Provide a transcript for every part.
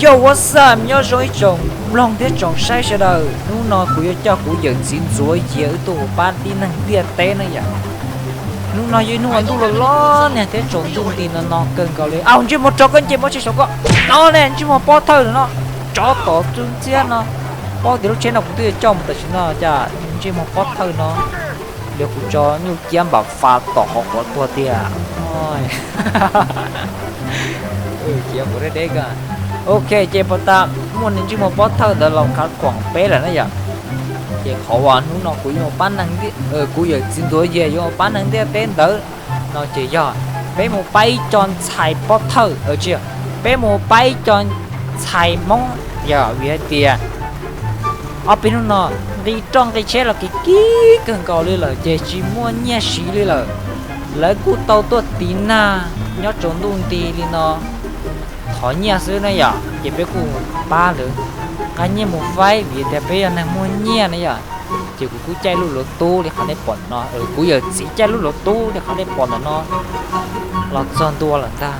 Yo, what's up, nyob zoo ib tsoom mloog thiab tsoom saib sawv daws. Hnub no kuv yuav coj kuv yawm txiv ntxuav yias wb tuaj mus pab tib neeg ntiaj teb na yom. Hnub no yog ib hnub uas ntuj los los niag thiab tsaus ntuj nti no no kawg nkaus li. Au, ntsej muag rog, koj nce muag tsis saum koj no ne, ntsej muag pob thawj no, tsov tom txwb ntxiab no. Paub tias lub tsheb no kuv twb yuav coj mus tam sim no cas ntsej muag pob thawj no, yog kuv tso nyuj ciab npam fas tom qhov quav tuag tiag. Cia kuv deb deb ko. Ok, ces puas tas muaj niag ntsej muag pob thawj ntawd los khav kuam peb lawm na yom. Ces qhov uas hnub no kuv yuav pab neeg, kuv yawm txiv ntxuav yias yuav pab neeg ntiaj teb ntawd no ces yog peb mus pab ib co ntxhais pob thawj, tsis, peb mus pab ib co ntxhais Hmoob yom, vim hais tias ob peb hnub no nqi roj nqi tsheb los kim kim kawg nkaus li lawm ces tsis muaj nyiaj siv li lawm. Lawv kuj tau tuaj tiv nag nyob tsaus ntuj nti li no, thov nyiaj xwb na yom, ces peb kuj pab lawv nqa nyiaj mus faib vim tias peb yog neeg muaj nyiaj na yom. Ces kuv kuj caij lub luav tub li qhov nej pom no, kuv yawm txiv caij lub luav tub li qhov nej pom ntawm no los txog ntua lawm ntag.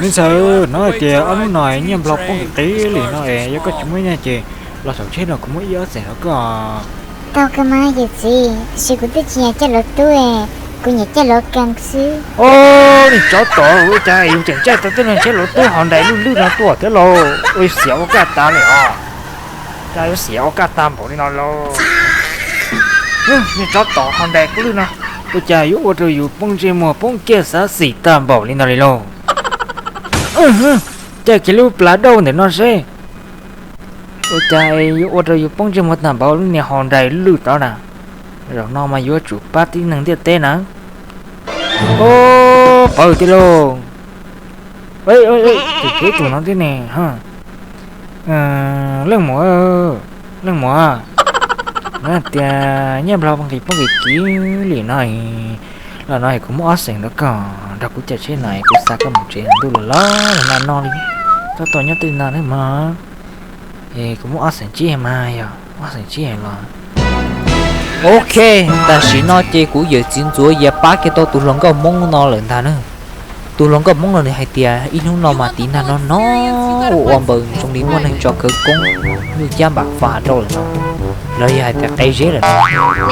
Me ntxhais, hnov hais tias ob hnub no nyiaj nplog poob qis qis li no es yog koj tsis muaj nyiaj ces los saum tsheb no kuv muab ib ob xees rau koj. Tau kawg mas yawm txiv, tiam sis kuv twb tsis nyiam caij luav tub, kuv nyiam caij luav kees xwb. Niag tsov tom, ua cas yus tseem caij tau tej niag tsheb luav tub hos nrais lwj lwj no tuaj thiab lauj, ua xiam ua kaj tas li os. Cas yuav xiam ua kaj tag npaum li no lauj? Niag tsov tom hos nrais lwj lwj no, ua cas yuav ua rau yus poob ntsej muag poob kiag xav xim tag npaum li no li lauj? Caij kiag lub plas dauj ntawm no seb, ua cas yuav ua rau yus poob ntsej muag tag npaum lub niag hos nrais lwj tod na. Zaum no mas yuav tsum pab tib neeg ntiaj teb na. Ub, pawg tiag lauj. Tus kwv tus no thiab ne. Leej muam, leej muam, no tias nyiaj nplog nqis poob nqis kiv li no, los no kuv muab ob xees rau koj nrog kuv caij tsheb no, kuv xa koj mus tsev, ntuj los los no li, koj tuaj nyob twg no na mog. Es kuv muab ob xees tsib mas, yog ob xees tsib los. Ok, tam sim no ces kuv yawm txiv ntxuav yias pab kiag tau tus hluas nkauj Hmoob no lawm ntag na. Tus hluas nkauj Hmoob no nws hais tias ib hnub no mas tiv nag no no ua ua npaws zoo li muaj neeg tso khawv koob nyuj ciab npam fas rau lawm no, los yog hais tias qe zeb lawm no.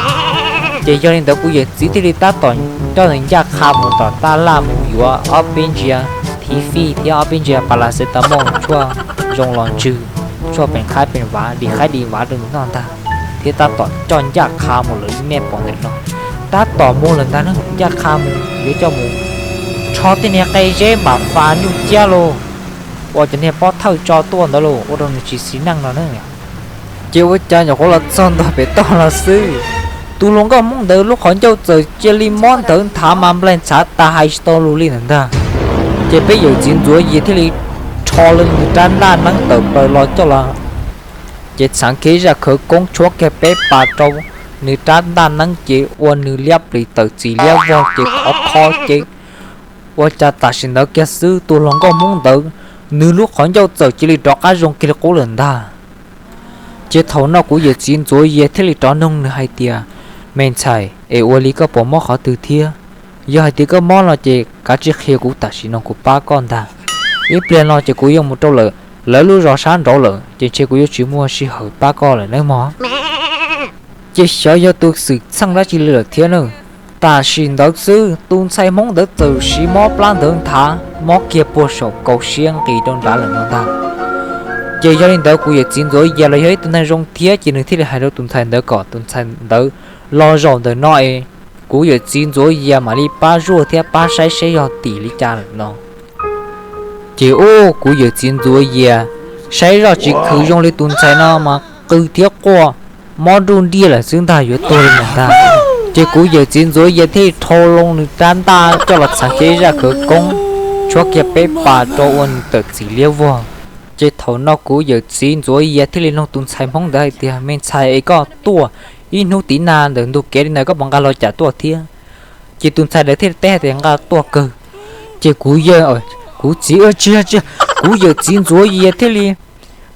Ces yog li ntawd kuv yawm txiv thiaj li tab tom coj nws ncaj qha mus tom taj laj mus yuav ob peb ntsia thiv fij thiab ob peb ntsia paracetamol tshuaj zoo los ntsws, tshuaj peem qhaib peem vav, dim qhaib dim vav rau nws noj ntag, thiab tab tom coj ncaj qha mus lawm li nej pom ntawm no. Tab tom mus lawm ntag na, ncaj qha mus yuav coj mus rho tej niag qe zeb npam fas nyuj ciab los ua cov niag pob thawj tso tuaj ntawd los ua rau nws tsis xis neej no na. Ces ua cas nyuam qhuav los txog ntua pem toj los xwb, tus hluas nkauj Hmoob ntawd lub qhov ncauj txawm cia li mob ntawd nthav mas nplaig ntxhav tas hais tsis tau lus li ntawd ntag. Ces peb yawm txiv ntxuav yias thiaj li rho lawm nws rab ntaj neeb tawm plaws los coj los, ces txheev kiag zaj khawv koob tshuab kiag peb pas rau nws rab ntaj neeb ces ua nws liab plis tawm txim liab vog ces khov kho ces ua cas tam sim ntawd kiag xwb tus hluas nkauj Hmoob ntawd nws lub qhov ncauj txawm cia li rov qab zoo kiag li qub lawm ntag. Ces thaum no kuv yawm txiv ntxuav yias thiaj li rov nug nws hais tias, me ntxhais, es ua li koj puas mob qhov twg thiab? Yog hais tias koj mob no ces kav tsij qhia kuv tam sim no kuv pab koj ntag. Ib pliag no ces kuv yuav mus rau lawm lawv lub zos sab nraud lawm ces ntshe kuv yuav tsis muaj sij hawm pab koj lawm nawb mog. Ces xyov yog tus xwm txheej dab tsi li lawm thiab na. Tam sim ntawd xwb tus ntxhais Hmoob ntawd txawm siv mob plab ntawd nthav mob kiag puag saum kaus siab nqis rau nrad lawm no ntag. Ces yog li ntawd kuv yawm txiv ntxuav yias los yog ib tug neeg zoo thiab ces nws thiaj li hais rau tus ntxhais ntawd kom tus ntxhais ntawd los zaum ntawm no es kuv yawm txiv ntxuav yias mam li pab zuaj thiab pab saib seb yog tim li cas lawm no. Ces ub, kuv yawm txiv ntxuav yias saib zoj tsis khwv zoo li tus ntxhais no mas qw thiab quaj mob nruj nriaj lawm xwb ntag, yuav tuag li lawm ntag. Ces kuv yawm txiv ntxuav yias thiaj li rho loo nws rab ntaj coj los txheev kiag ib zaj khawv koob tshuab kiag peb pas rau ua nws tawm txim liab vog. Ces thaum no kuv yawm txiv ntxuav yias thiaj li nug tus ntxhais Hmoob ntawd hais tias, me ntxhais, es koj tuaj ib hnub tiv nag ntawm ntug kev li ntawd koj puas nqa hlo cas tuaj thiab? Ces tus ntxhais ntawd thiaj li teb hais tias, nqa tuaj kawg. Ces kuv yawm, kuv txiv, tsis, tsis, kuv yawm txiv ntxuav yias thiaj li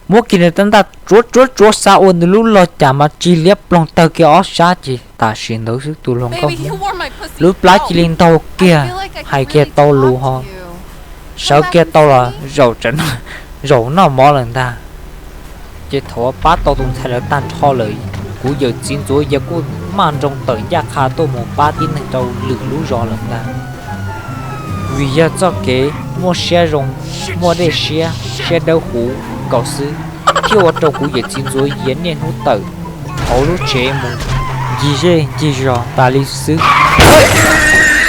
muab kiag nws rab ntaj tsuav tsuav tsuav xa ua nws lub log cas mas tsig liab ploog tawg kiag ob sab ces tam sim ntawd xwb tus hluas nkauj Hmoob lub plab cia li ntaug kiag, hais kiag tau lus ho sawv kiag tau los zaum tsam no. zaum noj mov lawm ntag. Ces thaum pab tau tus ntxhais lawv tag nrho lawm, kuv yawm txiv ntxuav yig kuj maj nroos tawm ncaj qha tuaj mus pab tib neeg rau lwm lub zos lawm ntag. Vim yog txoj kev muaj siab zoo, muaj dej siab, siab dawb huv nkaus xwb, thiaj ua rau kuv yawm txiv ntxuav yig niaj hnub tawm hauv lub tsev mus ncig zej ncig zos tas li xwb.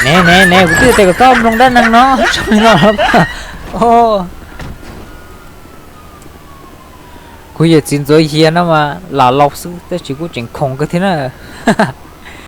Ne ne ne, kuv twb tias kom txhob mloog dab neeg no, tso li no los. Kuv yawm txiv ntxuav yig no mas lam laus xwb tab sis kuj tseem khoom kawg thiab na.